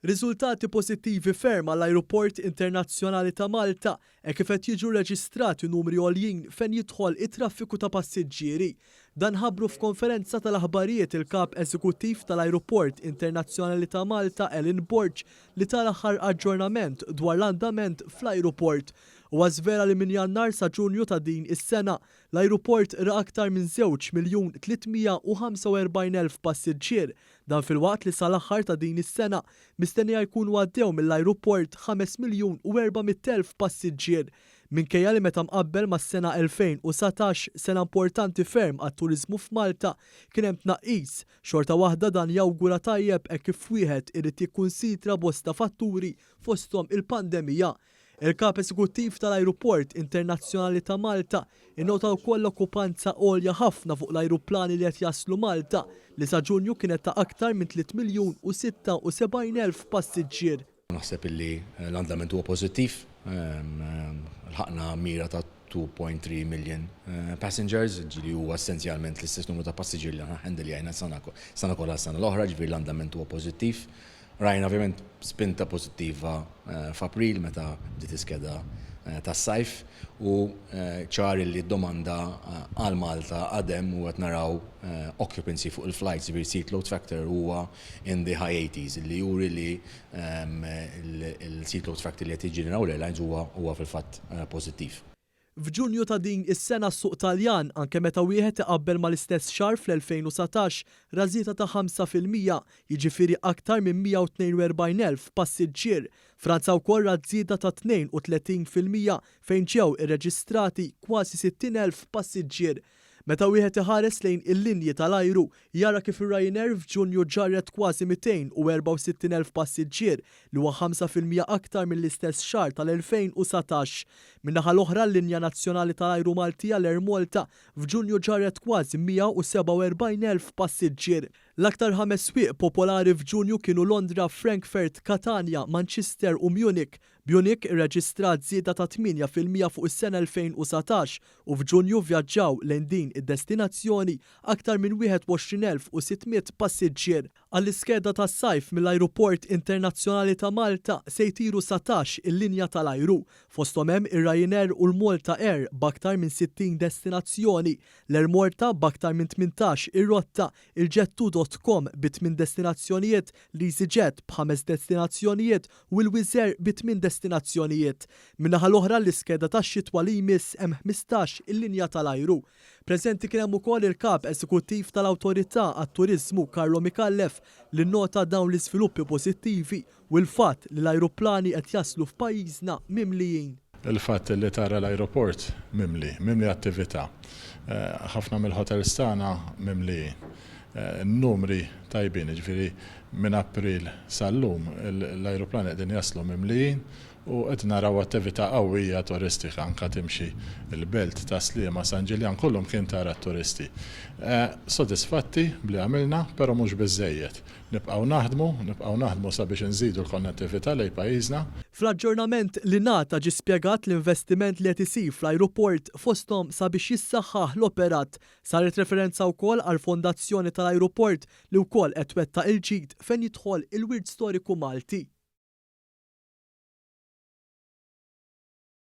Riżultati pożittivi ferm għall-Ajruport Internazzjonali ta' Malta hekk kif qed jiġu rreġistrati numri għoljin fejn jidħol it-traffiku ta' passiġġieri. Dan ħabbru f'konferenza tal-aħbarijiet il-Kap Eżekuttiv tal-Ajruport Internazzjonali ta' Malta Alan Borg li ta l-aħħar aġġornament dwar l-andament fl-ajruport. Huwa żvela li minn Jannar sa Ġunju ta' din is-sena, l-ajruport ra aktar minn 2,345,000 passiġġier. Dan filwaqt li sal-aħħar ta' din is-sena mistennija jkunu għaddew mill-ajruport 5,400,000 passiġġier. Minkejja li meta mqabbel mas-sena 2019, sena importanti ferm għat-turiżmu f'Malta, kien hemm tnaqqis, xorta waħda dan jawgura tajjeb hekk kif wieħed irid jikkunsidra bosta fatturi fosthom il-pandemija. Il-Kap Eżekuttiv tal-Ajruport Internazzjonali ta' Malta innota wkoll l-okkupanza għolja ħafna fuq l-ajruplani li qed jaslu Malta, li sa Ġunju kienet ta' aktar minn 3,076,000 passiġġier. Naħseb illi l-andament huwa pożittiv. Lħaqna mira ta' 2.3 million passengers, ġieli huwa essenzjalment l-istess numru ta' passiġġieri li aħna ħendiljajna s-sena kollha s-sena l-oħra, ġifieri l-andament huwa pożittiv. Rajna ovvjament spinta pożittiva f'April meta bdiet iskeda tas-sajf u ċar li d-domanda għal Malta għad hemm u qed naraw occupancy fuq il-flights, ġifieri seat load factor huwa in the high 80s, li juri li l-seat load factor li qed jiġġeneraw l-airlines huwa fil-fatt pożittiv. F'Ġunju ta' din is-sena s-suq Taljan, anke meta wieħed iqabbel mal-istess xahar fl-2019, ra żieda ta' 5%, jiġifieri aktar minn 142,000 passiġġier. Franza wkoll rat żieda ta' 32% fejn ġew irreġistrati kważi 60,000 passiġġier. Meta wieħed iħares lejn il-linji tal-ajru, jara kif ir-Ryanair f'Ġunju ġarret kważi 264,000 passiġġier, li huwa 5% aktar mill-istess xahar tal-2019. Min-naħa l-oħra, l-linja nazzjonali tal-ajru Maltija l-Air Malta f'Ġunju ġarret kważi 147,000 passiġġier. L-aktar ħames swieq popolari f'Ġunju kienu Londra, Frankfurt, Catania, Manchester u Munich. Munich irreġistrat żieda ta' 8% fuq is-sena 2019 u f'Ġunju vvjaġġaw lejn din id-destinazzjoni aktar minn 21,600 passiġġier. Għall-iskeda tas-sajf mill-Ajruport Internazzjonali ta' Malta se jtiru 19 il-linja tal-ajru. Fosthom hemm ir-Ryanair u l-Malta Air b'aktar minn 60 destinazzjoni, l-Air Malta b'aktar minn 18 ir-rotta, il-Jet2.com bi tmien destinazzjonijiet, l-EasyJet b'ħames destinazzjonijiet u l-Wizz Air bi tmien destinazzjonijiet. Min-naħa l-oħra l-iskeda tax-xitwa li jmiss hemm 15 il-linja tal-ajru. Preżenti kien hemm ukoll il-Kap Eżekuttiv tal-Awtorità għat-Turiżmu Carlo Micallef li nnota dawn l-iżviluppi pożittivi u l-fatt li l-ajruplani qed jaslu f'pajjiżna mimlijin. Il-fatt li tara l-ajruport mimli, mimli attività. Ħafna mill-hotels tagħna mimlijin. Numri tajbin, jiġifieri minn April sal-lum l-ajruplani qegħdin jaslu mimlijin u qed naraw attività qawwija turistika anke timxi l-belt ta' Sliema, San Ġiljan kullumkien tara t-turisti. Sodisfatti b'li għamilna però mhux biżżejjed. Nibqgħu naħdmu, nibqgħu naħdmu sabiex inżidu l-konnettività lejn pajjiżna. Fl-aġġornament li ngħata ġie spjegat l-investiment li qed isir fl-ajruport fosthom sabiex jissaħħaħ l-operat. Saret referenza wkoll għall-fondazzjoni tal-ajruport li wkoll qed twettaq il-ġid fejn jidħol il-wirt storiku Malti.